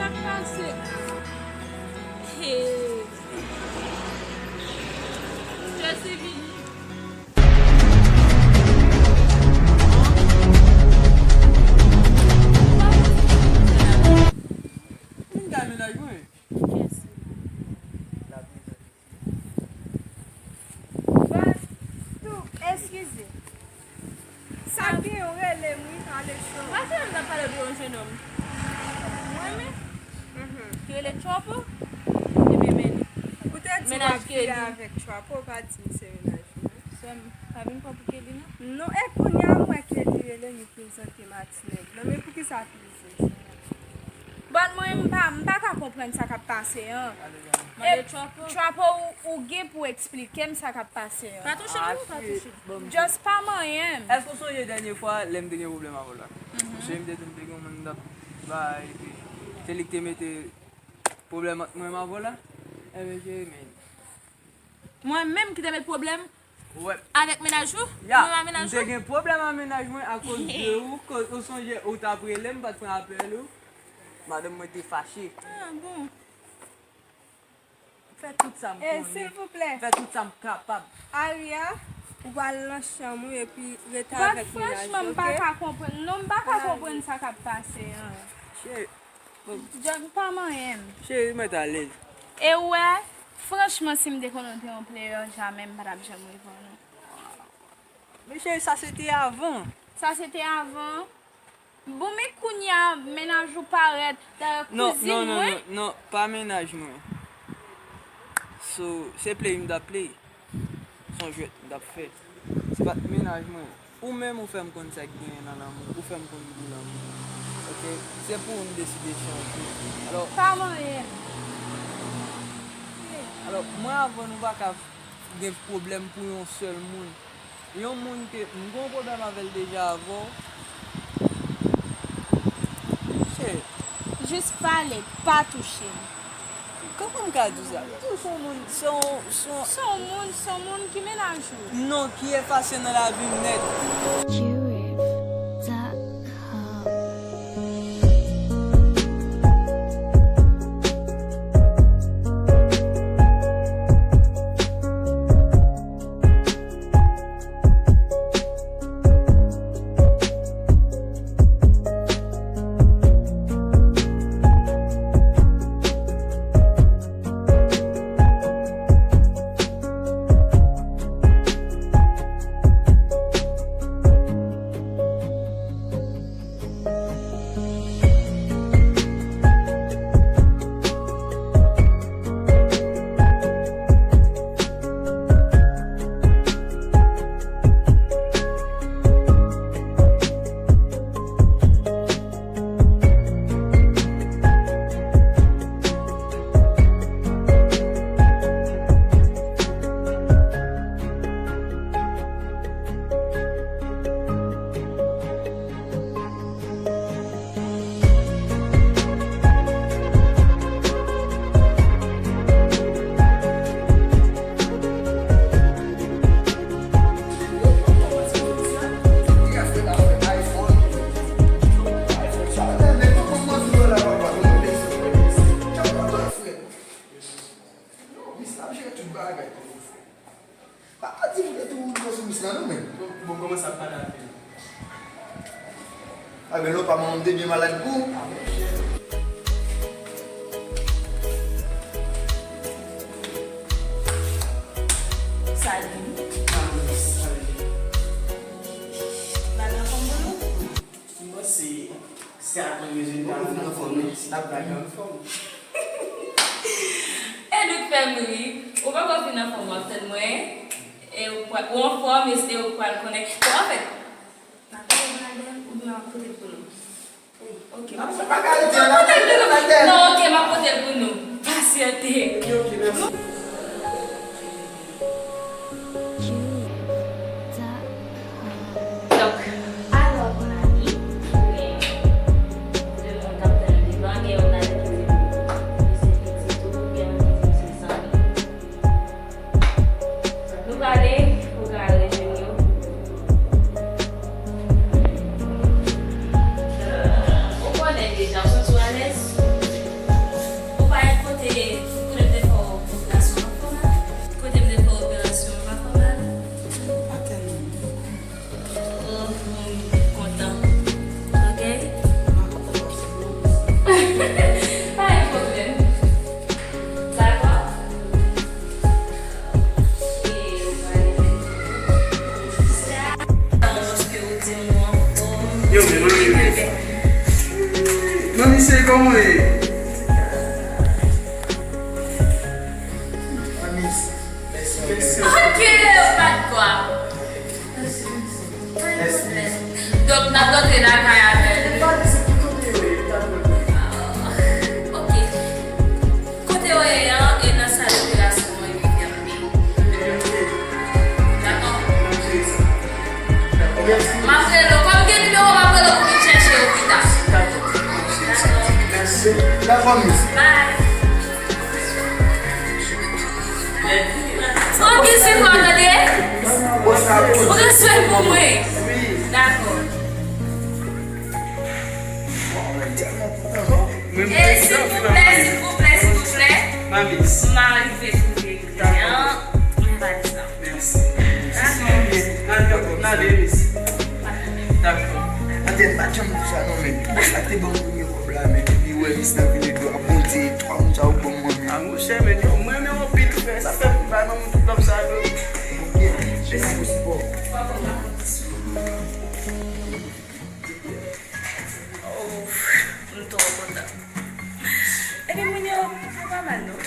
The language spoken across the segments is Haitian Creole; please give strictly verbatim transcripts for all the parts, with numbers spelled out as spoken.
Sa k pase? Hey. Jezi vini. Vin kay mennaj mwen. Kiyès? Bon, tou, eskize. Sa gen, ou rele m, wi, pale cho. Pa se menm nan pale de yon jenòm. Mwen menm? Mhm. Ki rele Trouble? Ebyen, men li. Ou te di w ap viv avèk Trouble, ou pa di m se mennaj mwen. Sè m, pa vin pran pou Kelly, non? Non, e kounye a m wè Kelly rele m, li prezante m a ti nèg lan. Men poukisa plizyè? Bon, mwen, m pa, m pa ka konprann sa k ap pase an. E, Trouble, ou, ou gen pou eksplike m sa k ap pase an. Pa touche m, non, pa touche m. Just pa manyen m. Èske w sonje dènye fwa lè m te gen pwoblèm avè w la? Mhm. Sonje m te di m te gen yon moun m t ap bay, epi se li ki te mete pwoblèm ant mwen avè w la? Ebyen, cheri, men. Mwen menm ki te met pwoblèm avèk mennaj ou? Ya, mwen a mennaj ou? M te gen pwoblèm a mennaj mwen akoz de ou, koz ou sonje ou t ap rele m, m pa t pran apèl ou. Madanm mwen te fache. Ah, bon. Fè tout sa m konnen. Silvouplè. Fè tout sa m kapab. Aria, ou pral nan chanm ou epi rete avèk mennaj ou, oke? Franchman, m pa ka konprann. Non, m pa ka konprann sa k ap pase an. Cheri, John, pa manyen m. Cheri, mèt alèz. E ou wè, franchman, si m te konnen w te yon player, jamè m pa t ap janm reponn ou. Men cheri, sa se te avan. Sa se te avan? Bon, men kounye a, mennaj ou parèt. Dayè, kouzin mwen. Non, non, non, non, non, pa mennaj mwen. So, se play m t ap play. Se yon jwèt m t ap fè. Se pa t mennaj mwen. Ou menm ou fè m konn sa k genyen nan lanmou. Ou fè m konn gou lanmou. Oke? Se pou ou m deside chanje. Alò, pa manyen m. Alò, mwen avè w nou pa ka gen pwoblèm pou yon sèl moun. Yon moun ke m gen yon pwoblèm avè l deja avè w. Cheri. Jis pale, pa touche m. Kòman m ka di w sa? M di w se yon moun, se yon, se yon... Se yon moun, se yon moun ki mennaj ou. Non, ki efase nan lavi m nèt. Q F dot com. Pa di m ke tou ou sou mis la non, men. Bon, bon, kòmanse ap pale avè l. A, men lè w pa manman m te byen malad pou ou. Sa di? Ba nan fòm pou nou? M panse se apre rezilta an n ap konnen si n ap gade anfòm. E nou k fè m ri. Ou poko fin anfòm w ap tann mwen. E ou pral, ou anfòm e se ou k pral konnen. Bon, anfèt, n ap pale madanm oubyen m ap pote l pou nou? Ok. M ap fè bagay di an apre. Non, ok, m ap pote l pou nou. Pasyante. Ok, ok, mèsi. Donk, alò, mon ami, gen de moun k ap tann devan, gen youn ladan ki di m li se pitit ou, gen youn ki di m se zanmi. Nou prale, ou ka rejwenn yo. Ou konnen deja, ou santi w alèz? Yo, men manmi, manmi, se kòman w ye? Manmi, mèsi, mèsi. Ok, pa de kwa. Mèsi, mèsi. Donk, n ap rantre lakay avè l. Pa de, se ki kote yo ye? Oke. Kote yo ye an, e nan sal operasyon an, yo ye fèmen. Dakò? M ap rele w. Kòm gen nimewo, m ap rele w pou vin chèche yo pita. Dakò. Mèsi. Dakò, miss. Bye. Pran mizik la, tande? Pran swen pou mwen. Dakò. E silvouplè, silvouplè, silvouplè, m a rive twouve kliyan. Men valiz la. Mèsi. Dakò. N ale, miss. Dakò. Antèn pa janm di sa non, men. Sa te ban m premye kòb la, men. Epi, wè, miss nan vin ede w. Bondye, twa moun sa yo ban m, mwen, men. A, monchè, men, yo, mwen, men, anpil, frè. Sa fè m bay ban moun tout kòb sa yo. Bondye, mèsi pou sipò. Oh, m twò kontan. Epi moun yo, yo pa mal non.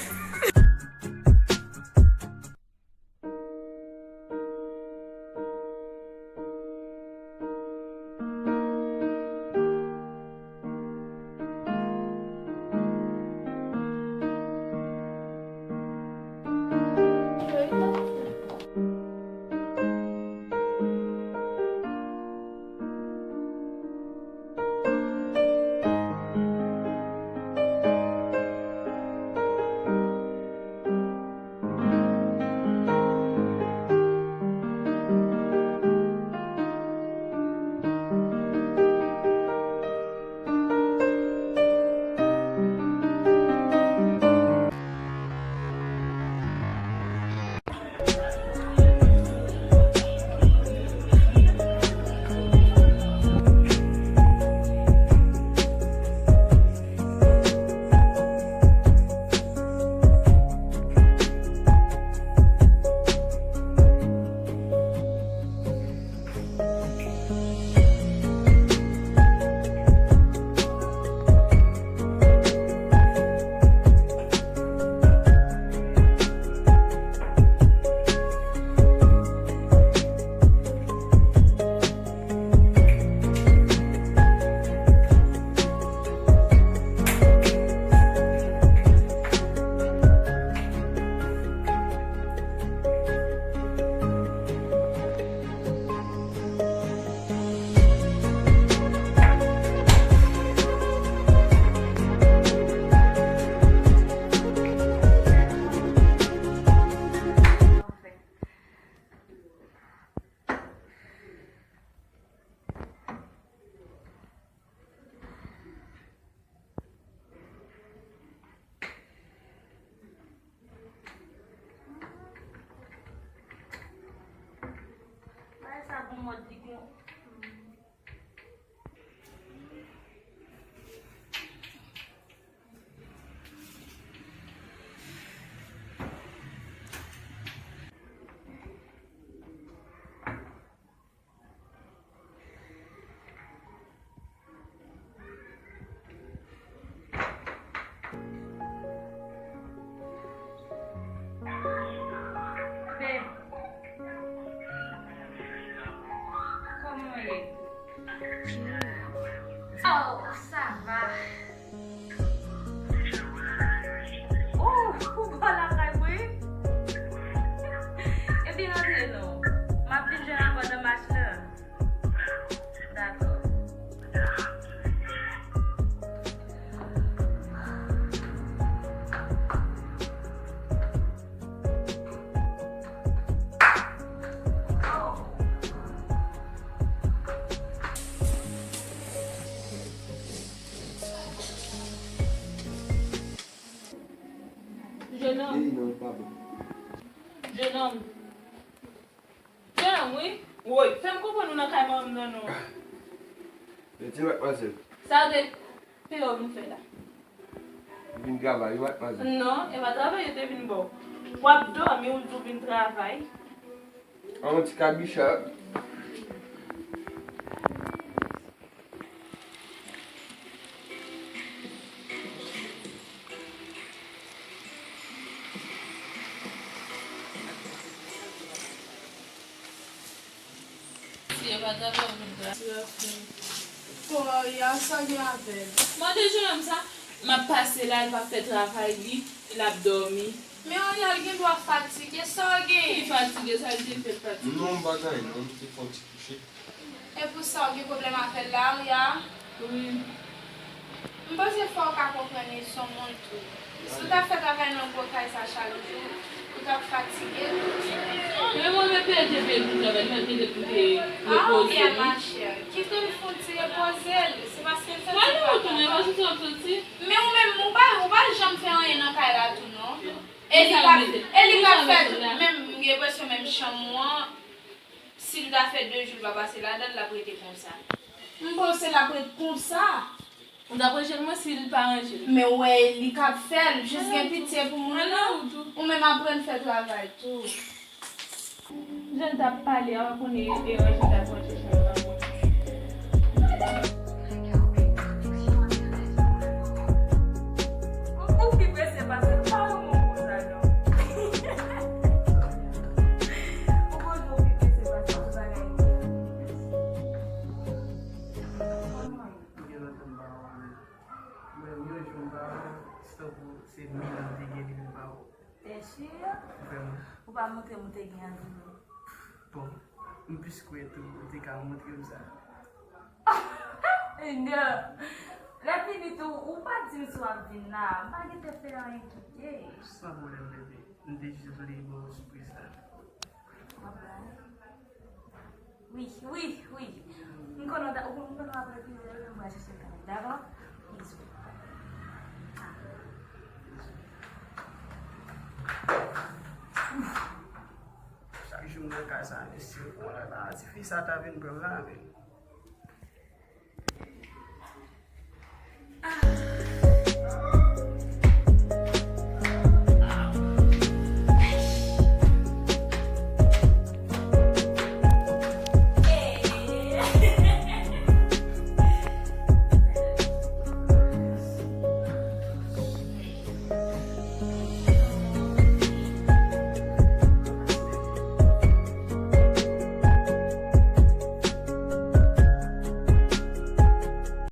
Bagay sa gon mòd li gon. Babe, kòman w ye? Oh, sa va. Oh, ou bò lakay mwen? Epi rantre non. M ap vin jwenn ou pandan mach la. Dakò. Jenòm. Jenòm. Jenòm, wi. Woy, fè m konprann ou nan kay manman m nan non. Mete matmwazèl. Sa w te peye w vin fè la? Vin travay, wi, matmwazèl. Non, e pa travay yo te vin ba w. W ap dòmi, ou di w vin travay. An yon ti kabicha. Madan Lòmou, grasyè. Bon, Ariel, sa gen avè l? Mande jennonm sa, m ap pase la, l pa fè travay li, l ap dòmi. Men Ariel gen dwa fatige, sa w gen? Li fatige, sa l te fè l fatige? Non, m pa gen anyen, non, m te fè yon ti kouche. E pou sa, w gen pwoblèm avè l la, Ariel? Wi. M panse fò w ka konprann li, se yon moun tou. Si w ta fè travay nan gwo kay sa chak jou, ou t ap fatige tou. Men mwen menm pèdi epi l pou travay, li mèt mete pou te repoze li. Ah, ok, ma chère. Kite l fè yon ti repoze l. Se paske l santi l pa bon. Pale ou tou, men pa soti w ap soti. Men ou menm, ou pa, ou pa janm fè anyen nan kay la tou, non. E li ka, e li ka fè tout, menm, m gen enpresyon menm chanm ou an, si l ta fè de jou l pa pase ladan l, l ap rete konsa. M panse l ap ret konsa. Ou t ap rejte l mwen si l pa ranje l. Men w wè li k ap fè l, jis gen pitye pou moun nan. Ou menm aprann fè travay tou. Jan l t ap pale a, w konnen e ranje l ap ranje chanm nan mwen. Ou pi prese pase m, pa wè mwen konsa non. Ou konnen ou pi prese pase m, se bagay. Ou gen lòt moun ba ou anyen. Mwen, yon jou m ba ou, se tankou se mil an m te gen li m ba ou. Byen si. Vrèman. Ou pa montre m ou te gen anvi non. Bon, m plis kwè tou ou te ka montre m sa. Non. Lè fini tou, ou pa di m si w ap vin la. M pa gentan fè anyen kite. San pwoblèm, bebe. M te jis vle ba w sipriz la. Wi, wi, wi. M konnen w ta, ou, m konnen w ap regle, m pral chèche l kanmenm, dakò? Bizou. Chak jou m nan kay sa, mesye. Olala, tifi sa ta vin pran m la, men.